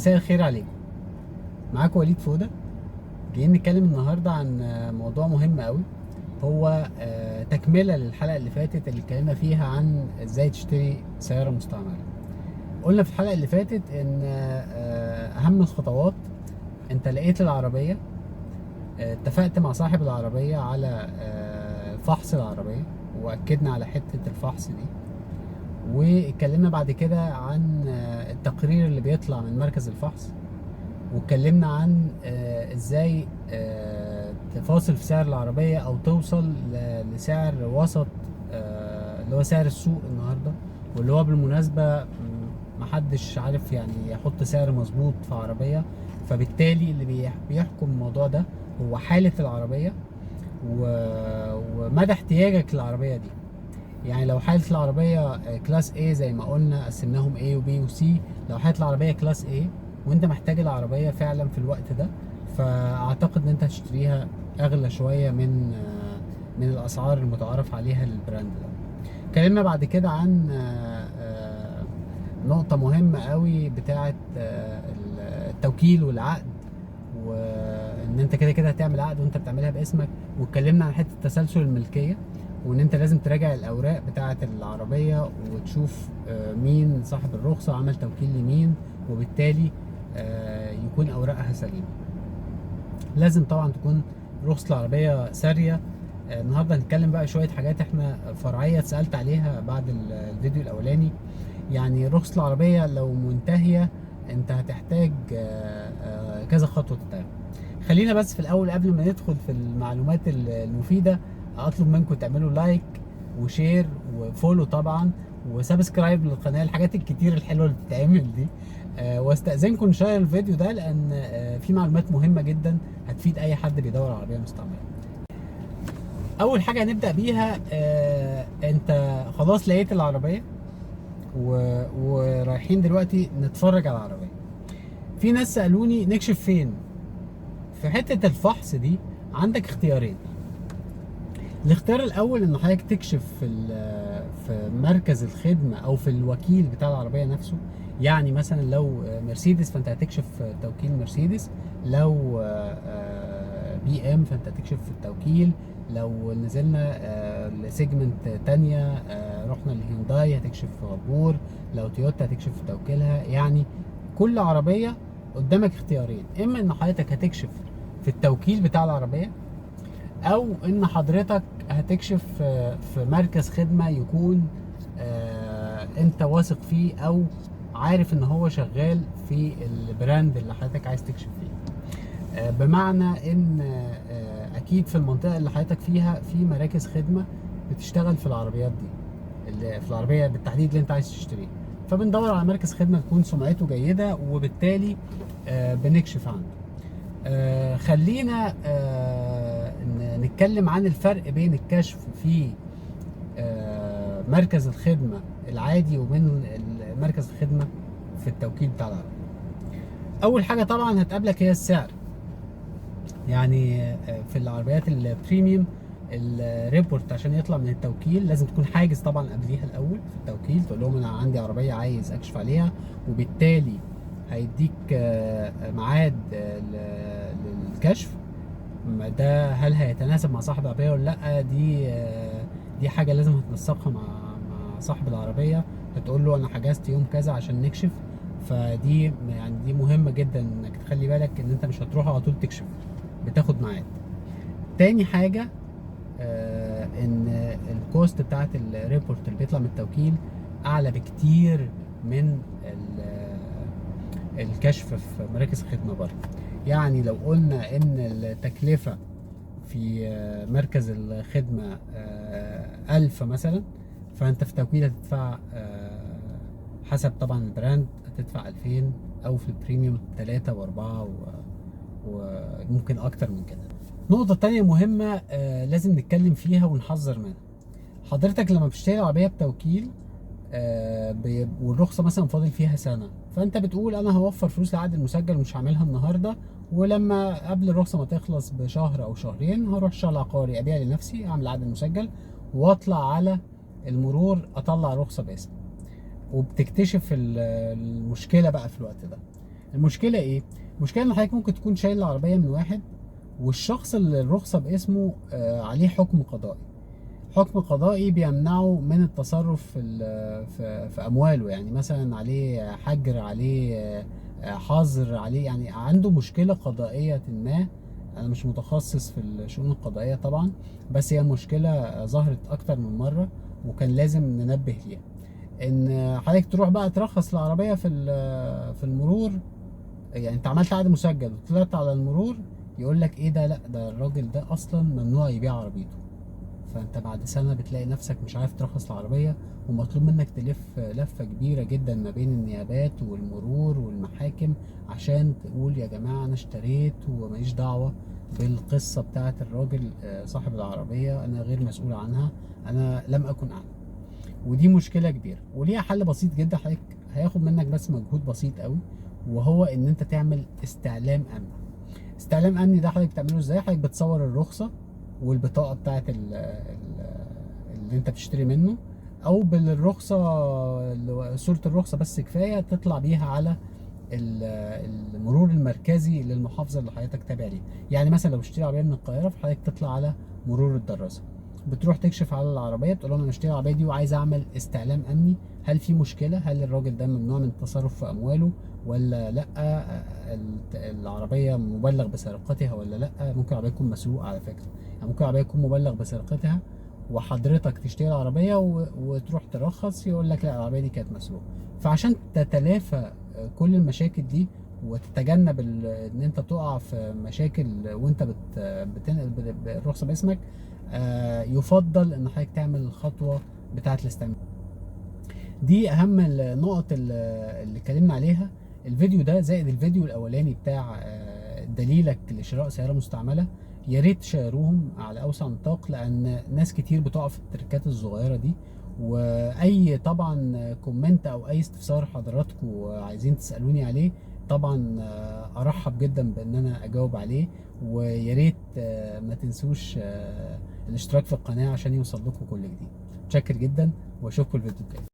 مساء الخير عليكم. معاكم وليد فوده. جايين نتكلم النهارده عن موضوع مهم قوي، هو تكمله للحلقة اللي فاتت اللي اتكلمنا فيها عن ازاي تشتري سيارة مستعملة. قلنا في الحلقة اللي فاتت ان اهم الخطوات، انت لقيت العربية، اتفقت مع صاحب العربية على فحص العربية، واكدنا على حتة الفحص دي، واتكلمنا بعد كده عن التقرير اللي بيطلع من مركز الفحص، واتكلمنا عن ازاي تفاصل في سعر العربية او توصل لسعر وسط، اللي هو سعر السوق النهاردة، واللي هو بالمناسبة محدش عارف يعني يحط سعر مظبوط في عربية، فبالتالي اللي بيحكم الموضوع ده هو حالة العربية ومدى احتياجك للعربية دي. يعني لو حالة العربية class A زي ما قلنا قسمناهم A و B و C، لو حالة العربية class A وانت محتاج العربية فعلا في الوقت ده، فاعتقد ان انت هتشتريها اغلى شوية من الاسعار المتعارف عليها لل brand ده. اتكلمنا بعد كده عن نقطة مهمة قوي بتاعة التوكيل والعقد، وان انت كده كده هتعمل عقد وانت بتعملها باسمك. واتكلمنا عن حتة تسلسل الملكية، وان انت لازم تراجع الاوراق بتاعة العربية وتشوف مين صاحب الرخصة، عمل توكيل لمين، وبالتالي يكون اوراقها سليمة. لازم طبعا تكون رخصة العربية سارية. النهاردة هنتكلم بقى شوية حاجات احنا فرعية اتسألت عليها بعد الفيديو الاولاني. يعني رخصة العربية لو منتهية انت هتحتاج كذا خطوة تتعمل. خلينا بس في الاول قبل ما ندخل في المعلومات المفيدة، اطلب منكم تعملوا like و share و follow طبعا و subscribe للقناة، الحاجات الكتير الحلوة اللي بتتعمل دي. واستأذنكم نشير الفيديو ده لان في معلومات مهمة جدا هتفيد اي حد بيدور على عربية مستعملة. اول حاجة هنبدأ بيها، انت خلاص لقيت العربية ورايحين دلوقتي نتفرج على العربية. في ناس سألوني نكشف فين؟ في حتة الفحص دي عندك اختيارين. الاختيار الاول ان حضرتك تكشف في مركز الخدمة او في الوكيل بتاع العربية نفسه. يعني مثلا لو مرسيدس فانت هتكشف في توكيل مرسيدس، لو بي ام فانت هتكشف في التوكيل، لو نزلنا ل segment تانية، رحنا للهيونداي هتكشف في غبور، لو تويوتا هتكشف في توكيلها. يعني كل عربية قدامك اختيارين، اما ان حضرتك هتكشف في التوكيل بتاع العربية، او ان حضرتك هتكشف في مركز خدمة يكون انت واثق فيه او عارف ان هو شغال في ال brand اللي حضرتك عايز تكشف فيه. بمعنى ان اكيد في المنطقة اللي حضرتك فيها في مراكز خدمة بتشتغل في العربيات دي، اللي في العربية بالتحديد اللي انت عايز تشتريها، فبندور على مركز خدمة تكون سمعته جيدة وبالتالي بنكشف عنه. خلينا نتكلم عن الفرق بين الكشف في مركز الخدمة العادي وبين مركز الخدمة في التوكيل بتاع العربية. أول حاجة طبعا هتقابلك هي السعر. في العربيات ال premium ال report عشان يطلع من التوكيل لازم تكون حاجز طبعا قبليها الأول في التوكيل، تقول لهم أنا عندي عربية عايز أكشف عليها، وبالتالي هيديك ميعاد للكشف. ده هل هيتناسب مع صاحب العربية ولا لأ؟ دي حاجة لازم هتنسقها مع صاحب العربية، هتقول له أنا حجزت يوم كذا عشان نكشف. فدي دي مهمة جدا إنك تخلي بالك إن أنت مش هتروح على طول تكشف، بتاخد ميعاد. تاني حاجة، إن ال cost بتاعت ال report اللي بيطلع من التوكيل أعلى بكتير من الكشف في مراكز الخدمة بره. يعني لو قلنا إن التكلفة في مركز الخدمة، 1000 مثلا، فأنت في التوكيل هتدفع، حسب طبعا ال brand، هتدفع 2000، أو في ال premium 3 و4 وممكن أكتر من كده. نقطة تانية مهمة، لازم نتكلم فيها ونحذر منها. حضرتك لما بتشتري عربية بتوكيل، والرخصة مثلا فاضل فيها سنة، فأنت بتقول أنا هوفر فلوس العقد المسجل ومش هعملها النهاردة، ولما قبل الرخصة ما تخلص بشهر أو شهرين هروح الشهر العقاري أبيع لنفسي، أعمل عقد المسجل وأطلع على المرور أطلع رخصة باسمي. وبتكتشف المشكلة بقى في الوقت ده. المشكلة ايه؟ المشكلة ان حضرتك ممكن تكون شايل العربية من واحد، والشخص اللي الرخصة باسمه عليه حكم قضائي. حكم قضائي بيمنعه من التصرف في امواله، يعني مثلا عليه حجر، عليه حظر، عليه يعني عنده مشكلة قضائية ما. انا مش متخصص في الشؤون القضائية طبعا، بس هي مشكلة ظهرت اكتر من مرة وكان لازم ننبه ليها. ان حضرتك تروح بقى ترخص العربية في المرور، يعني انت عملت عقد مسجل وطلعت على المرور، يقول لك ايه ده؟ لا ده الراجل ده اصلا ممنوع يبيع عربيته. فانت بعد سنة بتلاقي نفسك مش عارف ترخص العربية، ومطلوب منك تلف لفة كبيرة جدا ما بين النيابات والمرور والمحاكم عشان تقول يا جماعة انا اشتريت وماليش دعوة بالقصة بتاعت الراجل صاحب العربية، انا غير مسؤول عنها، انا لم اكن اعلم. ودي مشكلة كبيرة وليها حل بسيط جدا، حضرتك هياخد منك بس مجهود بسيط قوي، وهو ان انت تعمل استعلام امني. استعلام امني ده حضرتك بتعمله ازاي؟ حضرتك بتصور الرخصة والبطاقة بتاعت اللي انت بتشتري منه، او بالرخصة صورة الرخصة بس كفاية، تطلع بيها على المرور المركزي للمحافظة اللي حضرتك تابع ليها. يعني مثلا لو بتشتري عربية من القاهرة، فحضرتك تطلع على مرور الدراسة، بتروح تكشف على العربية، بتقول لهم انا مشتري العربية دي وعايز اعمل استعلام امني، هل في مشكلة؟ هل الراجل ده ممنوع من التصرف في امواله ولا لا؟ العربية مبلغ بسرقتها ولا لا؟ ممكن العربية تكون مسروقة على فكرة، يعني ممكن العربية تكون مبلغ بسرقتها وحضرتك تشتري العربية وتروح ترخص، يقول لك لا العربية دي كانت مسروقة. فعشان تتلافى كل المشاكل دي وتتجنب ان انت تقع في مشاكل وانت بتنقل بالرخصة باسمك، يفضل ان حضرتك تعمل الخطوة بتاعة الاستعمال دي. اهم النقط اللي اتكلمنا عليها الفيديو ده، زائد الفيديو الاولاني بتاع دليلك لشراء سيارة مستعملة، يا ريت تشيروهم على اوسع نطاق، لان ناس كتير بتقع في التركات الصغيرة دي. واي طبعا comment او اي استفسار حضراتكم عايزين تسألوني عليه، طبعا ارحب جدا بان انا اجاوب عليه. ويا ريت ما تنسوش الاشتراك في القناة عشان يوصل لكم كل جديد. متشكر جدا واشوفكم الفيديو الجاي.